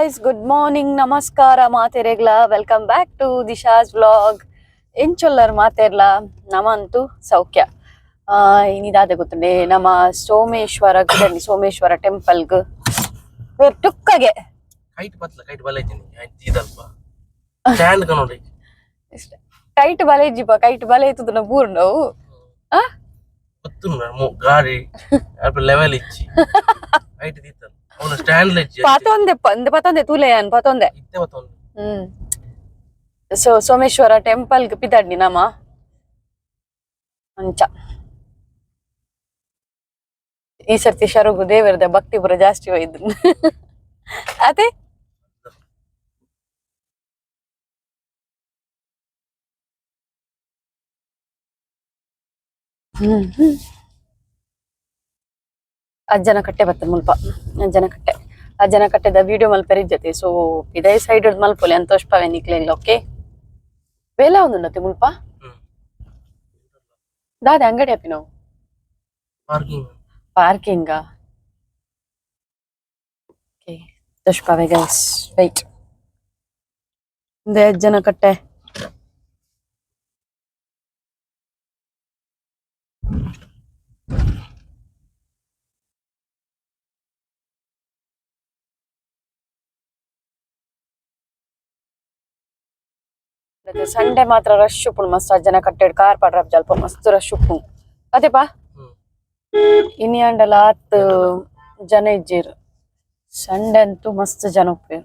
Guys, good morning, ನಮಸ್ಕಾರ ಮಾತೆರೆಗ್ಲ. Welcome back to Disha's vlog. ಎಂಚೊಲ್ಲರ್ ಮಾತೆರ್ಲ? ನಮಂತು ಸೌಖ್ಯ. ಇನಿದಾದ ಗೊತ್ತುಂಡೆ, ನಮ್ಮ ಸೋಮೇಶ್ವರ ಗುಡಲ್ಲಿ, ಸೋಮೇಶ್ವರ ಟೆಂಪಲ್ಗ್ ಟುಕ್ಕಗೆ. ಕೈಟ್ ಬತ್ಲ, ಕೈಟ್ ಬಲ ಐತೀನಿ ಇದಲ್ಪ ಸ್ಟ್ಯಾಂಡ್ ಕನೋಡಿ. ಕೈಟ್ ಬಲೆ ಇಜ್ಜಿಪ, ಕೈಟ್ ಬಲೆ ಇತ್ತದ ಬೂರ್ನವು. ಆ ಗೊತ್ತು, ಗಾಡಿ ಅಲ್ಪ ಲೆವೆಲ್ ಇಚ್ಚಿ ಕೈಟ್ ದೀತಲ್ ಅವನ ಸ್ಟ್ಯಾಂಡ್ ಇಚ್ಚಿ. ಪತೊಂದೆ ಪಂದ್ ಪತೊಂದೆ ತೂಲೆ ಯಾನ್ ಪತೊಂದೆ. ಇತ್ತೆ ಬತ್ತೊಂದು. ಸೊ ಸೋಮೇಶ್ವರ ಟೆಂಪಲ್ ಪಿದಡ್ನಿ ನಮ ಅಂಚ. ಈ ಸರ್ತಿ ಶರುಗು ದೇವರದ ಭಕ್ತಿ ಪೂರ ಜಾಸ್ತಿ ಹೋಯ್ದು ಅದೇ. ಹ್ಮ್ ಹ್ಮ್. ಅಜ್ಜನ ಕಟ್ಟೆ ಬರ್ತದೆ ಮುಲ್ಪ. ಅಜ್ಜನ ಕಟ್ಟೆ, ಅಜ್ಜನ ಕಟ್ಟೆದ ವಿಡಿಯೋ ಮಲ್ಪೆರೆ ಇಜ್ಜತೆ. ಸೊ ಇದೇ ಸೈಡ್ ಮಲ್ಪೊಲಿ ಅಂತ ತೋಷ್ಪವೆ ನಿಕ್ಲೆಗ್ಲ. ಓಕೆ, ವೇಲ ಒಂದುಂಡತೆ ಮುಲ್ಪ. ದಾದೆ ಅಂಗಡಿ ಅಪ್ಪಿ ನಾವು? ಪಾರ್ಕಿಂಗ್. ಪಾರ್ಕಿಂಗ್. ಓಕೆ, ತೋಷ್ಪವೆ ಗೈಸ್, ವೈಟ್. ಇಂದೆ ಅಜ್ಜನ ಕಟ್ಟೆ. ಸಂಡೆ ಮಾತ್ರ ರಶ್ ಉಪ್ಪುಂಡು ಮಸ್ತ್. ಅಜ್ಜನ ಕಟ್ಟೆಡ್ ಕಾರ್ ಪಾಡ್ರ ಅಲ್ಪ ಮಸ್ತ್ ರಶ್ ಉಪ್ಪುಂಡು ಅದೇಪಾ. ಇನಿ ಆಂಡಲ ಆತ್ ಜನ ಇಜ್ಜೆರ್. ಸಂಡೆ ಅಂತೂ ಮಸ್ತ್ ಜನ ಉಪ್ಪೆರ್.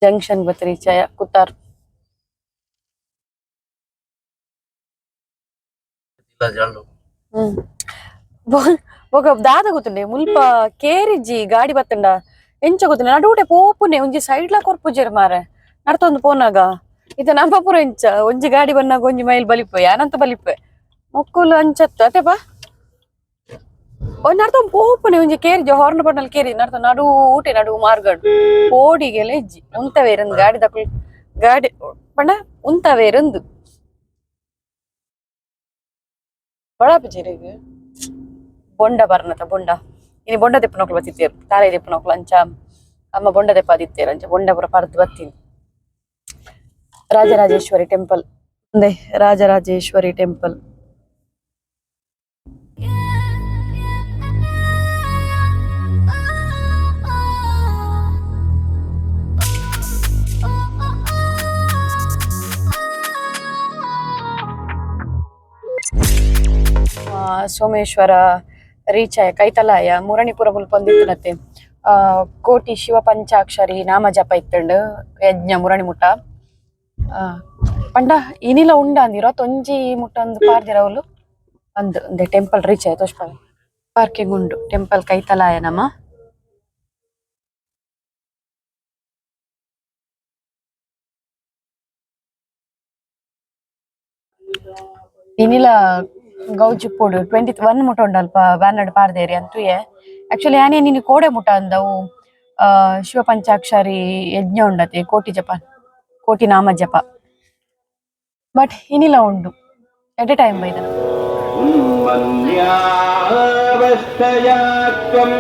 ಜಂಕ್ಷನ್ ಬತ್ತ್ ರೀಚ್ ಆಯ ಕುತ್ತಾರ್. ಇಲ್ಲ ಜಾಲು. ಬೊಕ ದಾದ ಗೊತ್ತುಂಡೆ, ಮುಲ್ಪ ಕೇರಿಜ್ಜಿ ಗಾಡಿ ಬತ್ತುಂಡ ಎಂಚ ಗೊತ್ತುಂಡೆ, ನಡುಟೆ ಪೋಪುನೆ, ಒಂಜಿ ಸೈಡ್ ಲಾ ಕೊರ್ಪುಜೆರ್ ಮಾರೆ ನಡ್ತೊಂದು ಪೋನಾಗ. ಇತ್ತೆ ನಮ್ಮ ಪೂರ ಎಂಚ, ಒಂಜಿ ಗಾಡಿ ಬನ್ನಾಗ ಒಂಜಿ ಮೈಲ್ ಬಲಿಪೆ, ಯಾನಂತ ಬಲಿಪೆ. ಮೊಕ್ಕುಲು ಅಂಚತ್ತು ಅತೆ ಬಾ. ಒಂದ್ ನಡ್ತೊಂದು ಪೋಪುನೆ, ಒಂಜಿ ಕೇರಿಜ್ಜಿ, ಹಾರ್ನ್ ಪಂಡಲ್ ಕೇರಿ ನಡ್ತ ನಡು ಊಟೆ ನಡು ಮಾರ್ಗಡ್ ಪೋಡಿಗೆಲ್ಲ ಇಜ್ಜಿ. ಉಂತವೇರಂದು ಗಾಡಿ ದಕುಲು, ಗಾಡಿ ಪಂಡ ಉಂತವೇರಂದು ಬಡಾಪುಜೆರೆಗ್. ಬೊಂಡ ಬರ್ನತ ಬೊಂಡ, ಇನಿ ಬೊಂಡ ದೆಪ್ಪನಕ್ಲು ಬತ್ತಿತ್ತೇರು, ತಾರೆ ದೆಪ್ಪನಕ್ಲು. ಅಂಚ ಅಮ್ಮ ಬೊಂಡ ದೆಪ್ಪಾದಿತ್ತೇರು, ಅಂಚ ಬೊಂಡ ಪೂರ ಪರ್ದ್ ಬತ್ತೀನಿ. ರಾಜರಾಜೇಶ್ವರಿ ಟೆಂಪಲ್ ಅಂದೆ, ರಾಜರಾಜೇಶ್ವರಿ ಟೆಂಪಲ್. ಸೋಮೇಶ್ವರ ರೀಚ್ ಆಯ, ಕೈತಲಾಯ. ಮುರಣಿಪುರ ಮುಲ್ಪ ಒಂದಿತ್ತಿನತ್ತೆ, ಕೋಟಿ ಶಿವ ಪಂಚಾಕ್ಷರಿ ನಾಮ ಜಪ ಇತ್ತಂಡು, ಯಜ್ಞ ಮುರಣಿ ಮುಟ್ಟ. ಪಂಡ ಇನಿಲ ಉಂಡ ಅಂದಿರೋ ತೊಂಜಿ ಮುಟ್ಟ ಒಂದು ಪಾರ್ದಿರ ಅವ್ಲು ಅಂದ್. ಒಂದೇ ಟೆಂಪಲ್ ರೀಚ್ ಆಯ್ತು ಅಷ್ಟ. ಪಾರ್ಕಿಂಗ್ ಉಂಡು. ಟೆಂಪಲ್ ಕೈತಲಾಯ ನಮ್ಮ. ಇನಿಲ ಗೌಜಿಪೋಡು 21 ಮುಟ್ಟ ಉಂಡು. ಅಲ್ಪ ಬ್ಯಾನರ್ಡ್ ಪಾರ್ದೇರಿ ಅಂತುಯೆ. ಆಕ್ಚುಲಿ ಆನೆ ನೀನು ಕೋಡೆ ಮುಟ್ಟ ಅಂದವು ಶಿವ ಪಂಚಾಕ್ಷರಿ ಯಜ್ಞ ಉಂಡತೆ, ಕೋಟಿ ಜಪ, ಕೋಟಿ ನಾಮ ಜಪ. ಬಟ್ ಇನಿಲ ಉಂಡು, ಎಟ್ ಎ ಟೈಮ್ ಬೈದನ. ಮನ್ಯಾವಸ್ಥಯಾ ತ್ವಂ.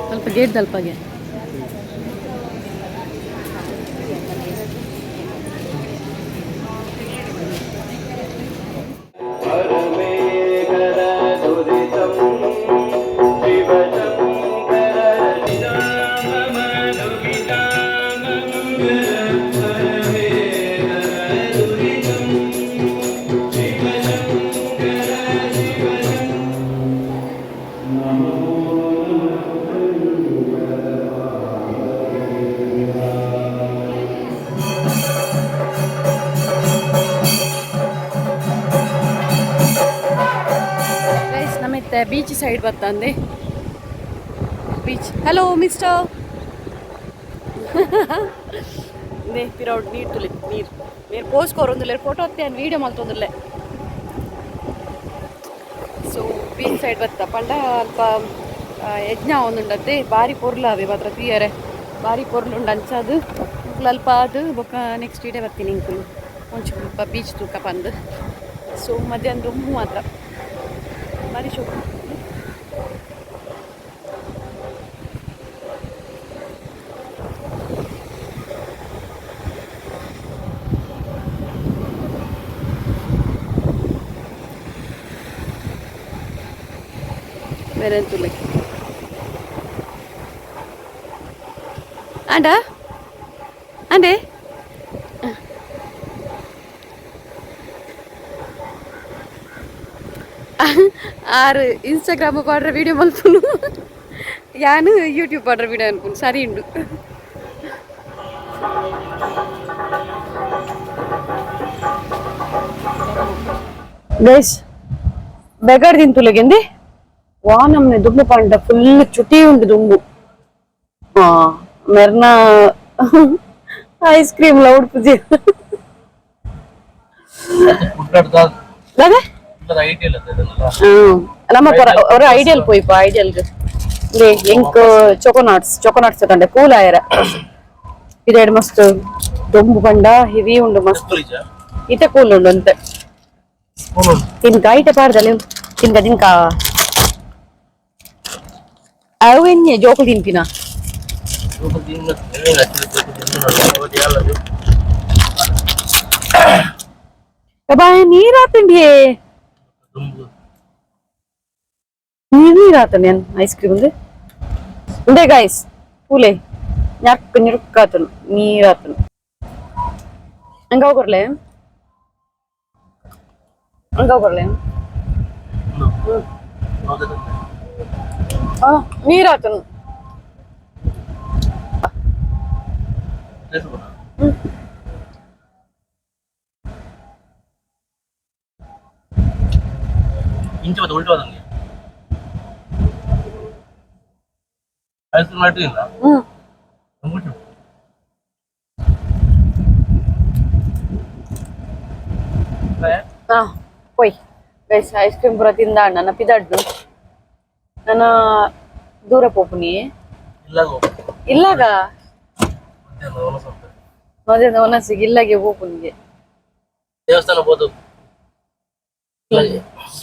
ಸ್ವಲ್ಪ ಗೇಟ್ ದಲ್ಪಗೆ. ಪರಮೇಕರ ದುರಿತಂ ಶಿವಶಂಕರ. ಗೈಸ್, ನಮ್ಮಿತ್ತೆ ಬೀಚ್ ಸೈಡ್ ಬತ್ತಂದೆ. ಬೀಚ್. Hello mister. ನೇ ಪಿರೌಡ್ ನೀರು ತುಲಿ, ನೀರು ನೀರು ಪೋಸ್ಕೋರೊಂದುಲ್ಲೆರ್. ಫೋಟೋ ಅತ್ತೆ ವೀಡಿಯೋ ಮಲ್ತೊಂದುಲ್ಲೆ. ಸೊ ಬೀಚ್ ಸೈಡ್ ಬತ್ತ ಪಂಡ ಅಲ್ಪ ಯಜ್ಞ ಒಂದುಂಡತ್ತೆ. ಬಾರಿ ಪೊರ್ಲಾವೆ ಮಾತ್ರ ತೂಯರೆ, ಬಾರಿ ಪೊರ್ಲುಂಡು. ಅಂಚಾದ್ ಇಂಕುಲು ಅಲ್ಪ ಆದ್ ಬೊಕ್ಕ ನೆಕ್ಸ್ಟ್ ಇಡೆ ಬರ್ತೀನಿ. ಇಂಕುಲು ಒಂಚೂರು ಸ್ವಲ್ಪ ಬೀಚ್ ತೂಕ ಪಂದ್. ಸೊ ಮಧ್ಯಾಹ್ನ ದುಂಬು ಮಾತ್ರ ಬಾರಿ ಶೋಕು. ಮೇರೆ ತುಲೆ ಆಂಡ ಅಂಡೆ ಆರು ಇನ್ಸ್ಟಾಗ್ರಾಮ್ ಪಾಡ್ರ ವೀಡಿಯೋ ಮಲ್ಪುನು ಯಾನು ಯೂಟ್ಯೂಬ್ ಪಾಡ್ರ ವೀಡಿಯೋ ಅನ್ಪುನು ಸರಿ ಉಂಡು. ಗೈಸ್, ಬೆಗಡ್ ತಿಂತುಲಗೆಂದಿ ವಾ ನಮ್ನೆ ದುಂಬು ಪಂಡ ಫುಲ್ ಚುಟಿ ಉಂಡು ದುಂಬು. ಹಾ, ಮೆರ್ನ ice cream loud ಪೂಜೆ. ಅದೇ. ನಮ್ಮ ஒரு ಐಡಿಯಲ್ ಪೋಯಿಪ ಐಡಿಯಲ್ ಲೇ ಎಂಕ್ ಚೊಕೊನಾಟ್ಸ್ ಚೊಕೊನಾಟ್ಸ್ ಕಂಡೆ ಕೂಲ್ ಆಯರ. ಇದೆರಡು ಮಸ್ತ್ ದೊಂಬು ಪಂಡ ಹೆವಿ ಉಂಡು ಮಸ್ತ್. ಇತ್ತೆ ಕೂಲ್ ಉಂಡು ಅಂತೆ. ತಿನ್ಕ ಐಟೆ ಪಾಡ್ದಲೆ ತಿನ್ಕ ತಿನ್ಕ ಅವು ಎನ್ನೆ ಜೋಕುಲು ತಿನ್ಪಿನ. ಬಾಯ್, ನೀರಾತಂಡಿಯೇ ನೀರ್ ನೀರಾತಂಡಿ ಐಸ್ ಕ್ರೀಮ್ ఉంది. ఉండే ಗೈಸ್, పూలే ñàkk ñurkaatun ನೀರಾತನು ಹಂಗ ಕೊರ್ಲೆ ಹಂಗ ಕೊರ್ಲೆ. ನೀರಾತನು. ಇಂಚ ಮತ್ತೆ ಉಲ್ಟು ಆದಂಗೆ ಐಸ್ ಕ್ರೀಮ್ ಮಾಡಿಲ್ಲ. ಹ್ಮ್. ಹಾ, ಪೋಯ್ guys, ice cream ಪೂರ ತಿಂದ ನನ್ನ ಪಿದಡ್ಡು ನನ್ನ ದೂರ ಪೋಪುನಿ. ಇಲ್ಲಾಗ ಮಧ್ಯಾಹ್ನ ಒನಸಿಗೆ ಇಲ್ಲಾಗೆ ಪೋಪುನಿಗೆ. ದೇವಸ್ಥಾನ ಹೋದು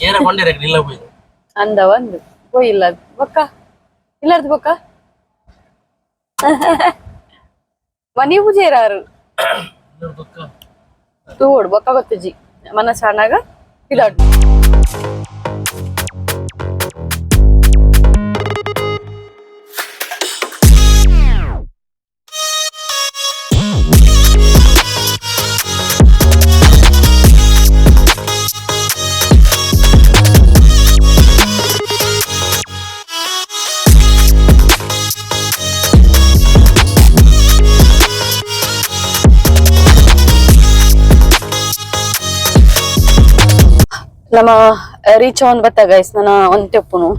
ಏರ ಬಂಡಿರ ಇಲ್ಲ ಹೋಯ್ತು. ಅಂದ ಒಂದು ಪೋಯ್ ಇಲ್ಲ ಬೊಕ್ಕ ಇಲ್ಲಾರ್ದು ಬೊಕ್ಕ ಮನಿ ಪೂಜೆರಾರು ತೂವೋಡು ಬೊಕ್ಕ ಗೊತ್ತುಜಿ ಮನಸ್ಸಾನಾಗ ಪಿದಾಡು. ನಮ್ಮ ರೀಚ್ ಆನ್ ಬತ್ತ ಗೈಸ್, ನನ್ನ ಒಂತೆ ಉಪ್ಪುನು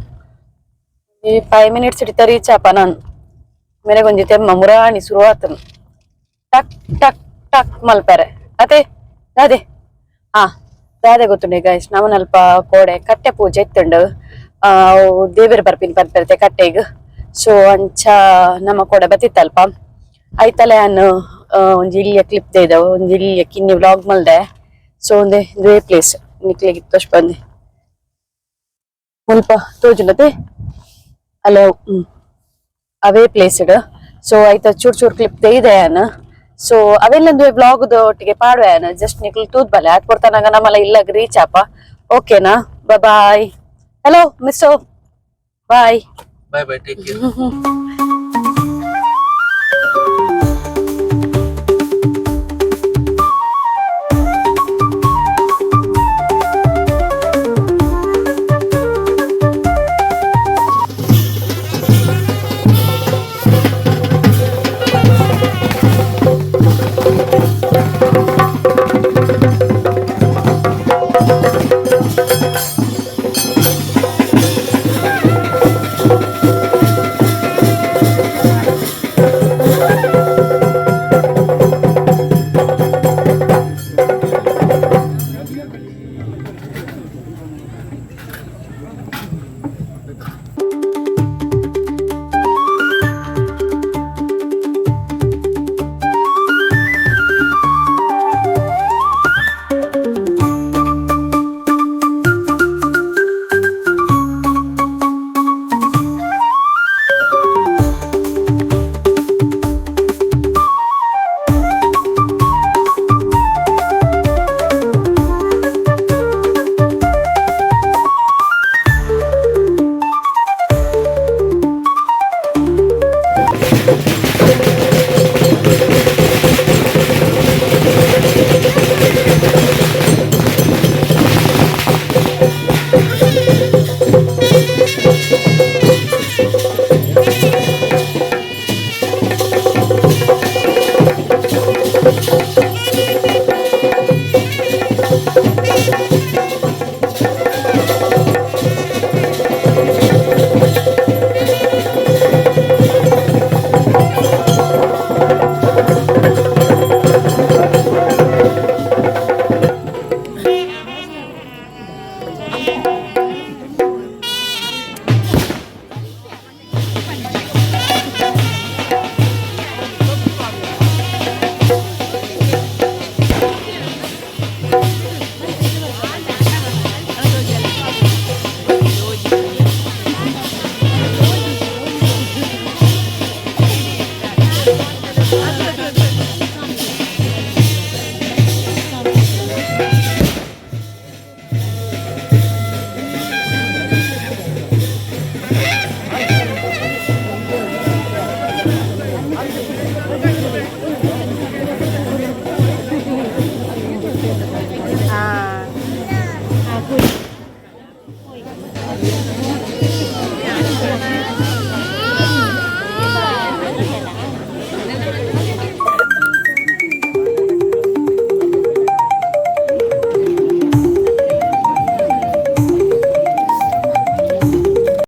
ಈ 5 ಮಿನಿಟ್ಸ್ ಹಿಡಿತ ರೀಚ್ ಆಪ. ನಾನು ಮೇರೆಗೆ ಒಂಜಿ ತೆಮ್ಮ ಮುರಾಣಿ ಶುರುವಾತನು ಟಕ್ ಟಕ್ ಟಕ್ ಮಲ್ಪೆರೆ ಅತೆ ಅದೇ. ಹಾ, ದಾದೆ ಗೊತ್ತುಂಡೆ ಗೈಸ್, ನಮನಲ್ಪ ಕೋಡೆ ಕಟ್ಟೆ ಪೂಜೆ ಇತ್ತುಂಡು. ದೇವೇರ್ ಬರ್ಪಿನ ಪರ್ಪೆರ್ತೆ ಕಟ್ಟೆಗ್. ಸೊ ಅಂಚ ನಮ್ಮ ಕೋಡೆ ಬತ್ತಿತ್ತಲ್ಪ ಐತಲೆ ಅನ್ನು ಒಂಜಿ ಇಲ್ಲಿಯ ಕ್ಲಿಪ್ ದೇದ, ಒಂಜಿ ಇಲ್ಲಿಯ ಕಿನ್ನಿ ವ್ಲಾಗ್ ಮಲ್ದೆ. ಸೊ ಒಂದೇ ಇದುವೇ ಪ್ಲೇಸ್ ನಿಕ್ಲೆಗ್ ಇತ್ತೋಶ್ ಬಂದೆ ಮುಲ್ಪ ತೋಜುಂಡತೆ ಅಲ್ಲ. ಅವೇ ಪ್ಲೇಸ್ ಇಡು. ಸೊ ಐತ ಚೂರ್ ಚೂರ್ ಕ್ಲಿಪ್ ಇದೆ ಅನ್ನ. ಸೊ ಅವೆಲ್ಲೊಂದು ವ್ಲಾಗ್ ಒಟ್ಟಿಗೆ ಪಾಡುವೆ ಅನ್ನ, ಜಸ್ಟ್ ನಿಕ್ಲು ತೂದ್ ಬಲೆ ಆತ್ ಕೊಡ್ತಾನಾಗ ನಮ್ಮಲ್ಲ ಇಲ್ಲಾಗ ರೀಚ್ ಆಪ. ಓಕೆನಾ? Bye, hello mister, bye. Bye bye, take care.